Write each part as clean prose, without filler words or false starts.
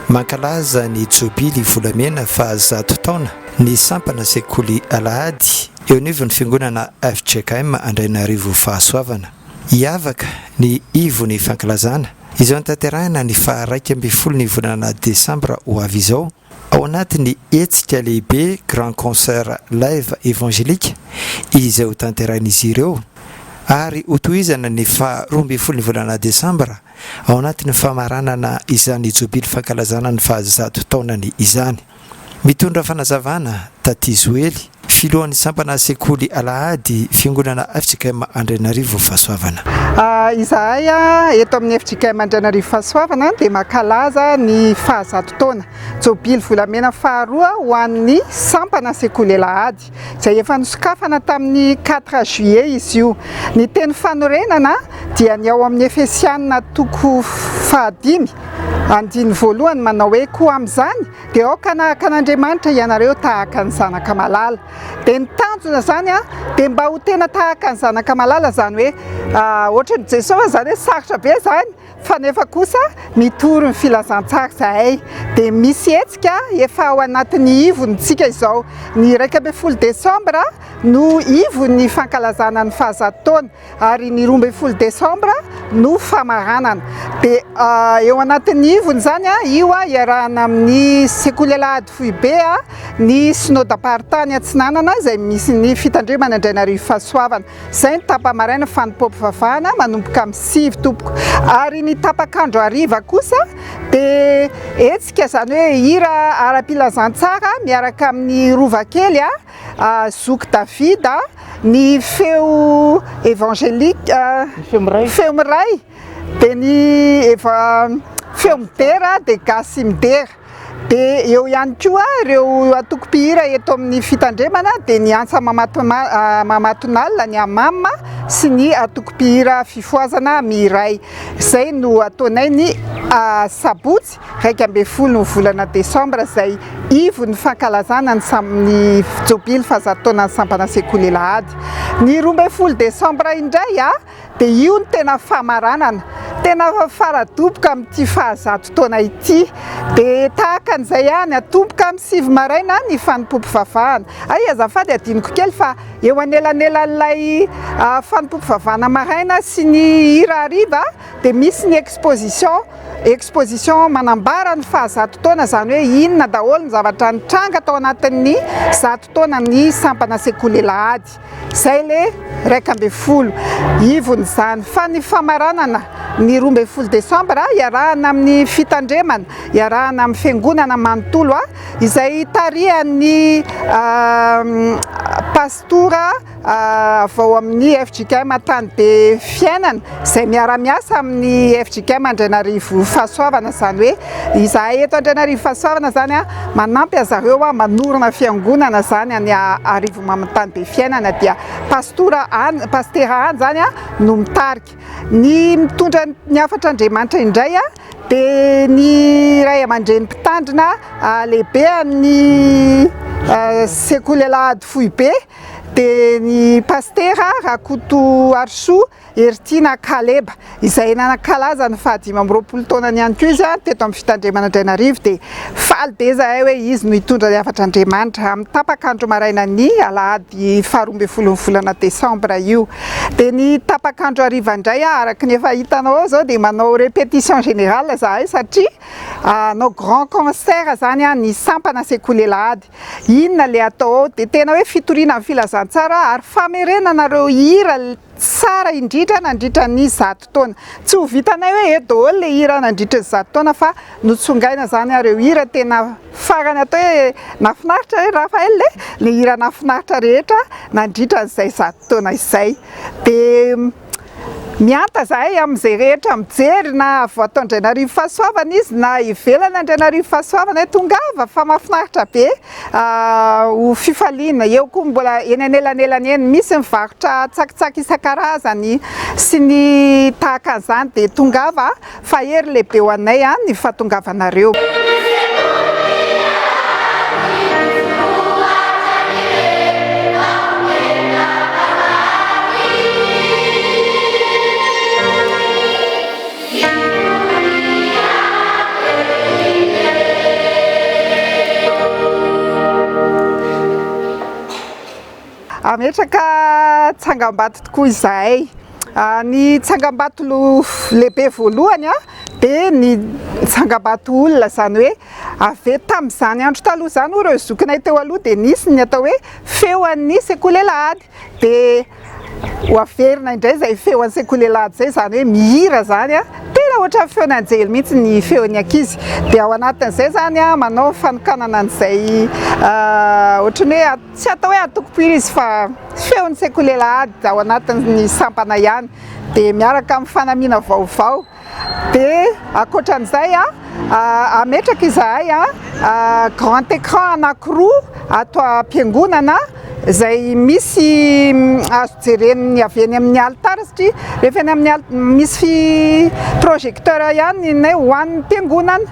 Mankalaza ny Jobily volamena fahazato taona ny sampana sekoly alahady eo anivon'ny fiangonana fjkm Andrainarivo Fahasoavana. Hiavaka ny ivon'ny fankalazana izay hotanterahina ny faha 11 ny volana desambra ho avy izao ao anatin'ny hetsika lehibe Grand Concert Live Évangélique izay hotanterahin'izy ireo ary hotohizana ny faha 12 ny volana desambra ao anatin'ny famaranana izany jobily fankalazana ny fahazato taonany izany. Mitondra fanazavana, Taty Zoely, filohan'ny sampana sekoly alahady fiangonana fjkm Andrainarivo Fahasoavana. Izahay eto amin'ny fjkm Andrainarivo Fahasoavana dia mankalaza ny fahazato taona, jobily volamena faharoa ho an'ny sampana sekoly alahady. izay efa nosokafana tamin'ny quatre juillet izy io. Ny teny fanorenana dia ny ao amin'ny Efesiana toko fahadimy andininy voalohany manao hoe koa amin'izany dia aoka hanahaka an'Andriamanitra ianareo tahaka ny zanaka malala. Dia ny tanjona izany dia mba ho tena tahaka ny zanaka malala izany hoe ohatran'i Jesosy izany hoe sarotra be izany Fa nefa kosa mitory ny filazantsara izahay. Dia misy hetsika efa ao anatin'ny ivony tsika izao. Ny 11 desambra no ivon'ny fankalazana ny fahazato taona ary ny 12 desambra no famaranana. Dia eo anatin'ny ivony izany io iarahana amin'ny sekoly alahady foibe, ny synodam-paritany atsinanana izay misy ny fitandremana Andrainarivo Fahasoavana. Izay ny tapa-maraina fanompoam-pivavahana manomboka amin'ny sivy tompoko. Ary ny tapak'andro hariva kosa dia hetsika izany hoe hira ara-pilazantsara miaraka amin'ny Rovakely, Zoky David, ny feo évangélique, feo miray, dia ny feo midera dia gasy midera. Dia eo ihany koa ireo antoko mpihira eto amin'ny fitandremana dia ny Antsa Mamatonalina, ny Amam sy ny antoko mpihira Fifohazana Miray. Izay no ataonay ny sabotsy 11 ny volana desambra izay ivon'ny fankalazana ny ny jobily fahazato taonan'ny sampana sekoly alahady. Ny 12 desambra indray Dia io no tena famaranana, tena faradoboka amin'ity fahazato taona ity. Dia tahaka an'izay ihany, atomboka amin'ny sivy maraina ny fanompoam-pivavahana. Hay azafady adinoko kely fa eo anelanelan'ilay fanompoam-pivavahana maraina sy ny hira hariva dia misy ny exposition, exposition manambara ny fahazato taona, izany hoe inona daholo ny zavatra nitranga tao anatin'ny zato taonan'ny sampana sekoly alahady. Izay le 11 ivony izany. Fa ny famaranana ny 12 desambra iarahana amin'ny fitandremana, iarahana amin'ny fiangonana manontolo izay tarihan'ny pastora avy ao amin'ny fjkm Antanibe Fiainana izay miara-miasa amin'ny fjkm Andrainarivo Fahasoavana izany hoe izahay eto Andrainarivo Fahasoavana izany manampy azareo manorina fiangonana izany any Arivomamintany be fiainana dia pastora any pastera any izany no mitarika. Ny mitondra ny hafatr'Andriamanitra indray dia ny ray aman-dreny mpitandrina lehibe an'ny sekoly alahady foibe dia ny pastera Rakotoarisoa Heritiana Kaleba, izay nankalaza ny faha-25 taonany ihany koa izy teto amin'ny fitandremana Andrainarivo dia faly be izahay hoe izy no hitondra ny hafatr'Andriamanitra amin'ny tapak'andro marainan'ny alahady faha-12 ny volana desambra io. Dia ny tapak'andro hariva indray araka ny efa hitanao ao izao dia manao répétition générale izahay satria hanao grand concert izany ny sampana sekoly alahady. Inona ilay atao ao? Dia tena hoe fitoriana ny filazantsara ary famerenana ireo hira tsara indrindra nandritra ny zato taona. Tsy ho vitanay hoe eto daholo ilay hira nandritra ny zato taona fa notsongaina izany ireo hira tena farany atao hoe nahafinaritra hoe Raphaël e, ilay hira nahafinaritra rehetra nandritra an'izay zato taona izay. Dia mihanta izahay amin'izay rehetra mijery na avy ato Andrainarivo Fahasoavana izy na ivelany Andrainarivo Fahasoavana hoe tongava fa mahafinaritra be ho fifaliana. Eo koa mbola eny anelanelany eny misy mivarotra tsakitsaky isan-karazany sy ny tahaka an'izany dia tongava fa hery lehibe ho anay ny fahatongavanareo. Hametraka tsangambato tokoa izahay. Ny tsangambato lehibe voalohany dia ny tsangambato olona, izany hoe avy eo tamin'izany andro taloha izany hoy ireo zokinay teo aloha dia nisy ny atao hoe feon'ny sekoly alahady. Dia ho averina indray izay feon'ny sekoly alahady izay, izany hoe mihira izany, tena ohatran'ny feon'anjely mihitsy ny feon'ny ankizy. Dia ao anatin'izay izany manao fanokanana an'izay ohatran'ny hoe tsy atao hoe antoko-mpihira izy fa feon'ny sekoly alahady ao anatin'ny sampana ihany, dia miaraka amin'ny fanamiana vaovao. Dia ankoatran'izay, hametraka izahay grand écran anankiroa ato am-piangonana izay misy azo jeren'ny avy eny amin'ny alitara satria rehefa eny amin'ny al- misy projecteur ihany ny ho an'ny mpiangonana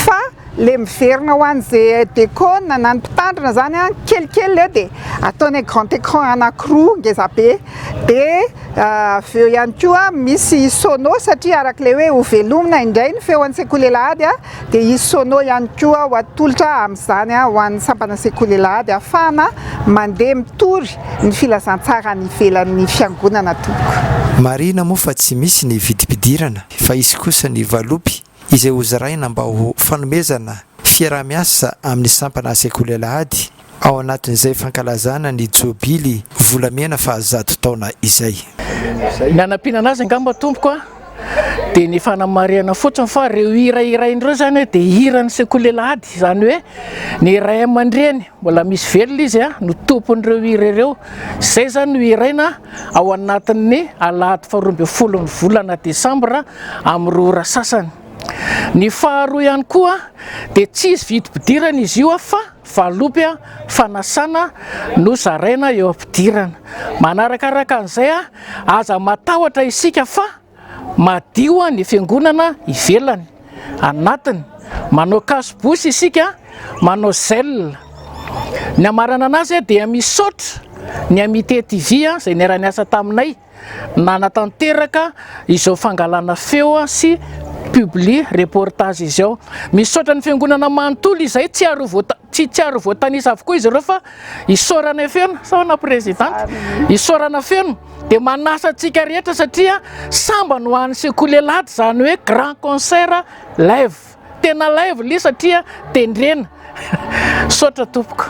fa le miverina ho an'izay dekona na ny mpitandrina zany an, kelikely eo dia ataonay grand écran anankiroa ngeza be, dia avy eo ihany koa misy sono satria arak'ilay hoe ho velomina indray ny feo an'ny sekoly alahady an, dia hisy sono ihany koa ho atolotra amin'izany ho an'ny sampana sekoly alahady ahafahana mandeha mitory ny filazantsara any ivelan'ny fiangonana tompoko. Marihina moa fa tsy misy ny vidim-pidirana fa hisy kosa ny valopy izay hozaraina mba ho fanomezana fiaraha-miasa amin'ny sampana sekoly alahady ao anatin'izay fankalazana ny jobily volamena fahazato taona izay. Ny hanampiana anazy angamba tompoko a, dia ny fanamarihana fotsiny fa ireo hira hiraina ireo izany dia hiran'ny sekoly alahady, izany hoe ny ray aman-dreny mbola misy velona izy a no tompon'ireo hira ireo, izay izany no hiraina ao anatin'ny alahady faharoa ambin'ny folon'ny volana desambra amin'ny 2 ora sasany. Ny faharoa ihany koa dia tsy hisy vidim-pidirana izy io fa valopy fanasana no zaraina eo am-pidirana. Manarakaraka an'izay, aza matahotra isika fa madio ny fiangonana ivelany, anatiny. Manao cache-bouche isika, manao gel. Ny hamarana anazy dia misaotra ny Amitié TV izay niara-niasa taminay. nanatanteraka izao fangalana feo sy publi reportage izao. Misaotra ny fiangonana manontolo izay tsy ary tsy tsy ary voatanisa avokoa izy ireo fa isaorana feno sa ahoana présidente? Isaorana feno dia manasa antsika rehetra satria sambany ho an'ny sekoly alahady izany hoe grand concert live. Tena live le satria tendrena. Misaotra tompoko.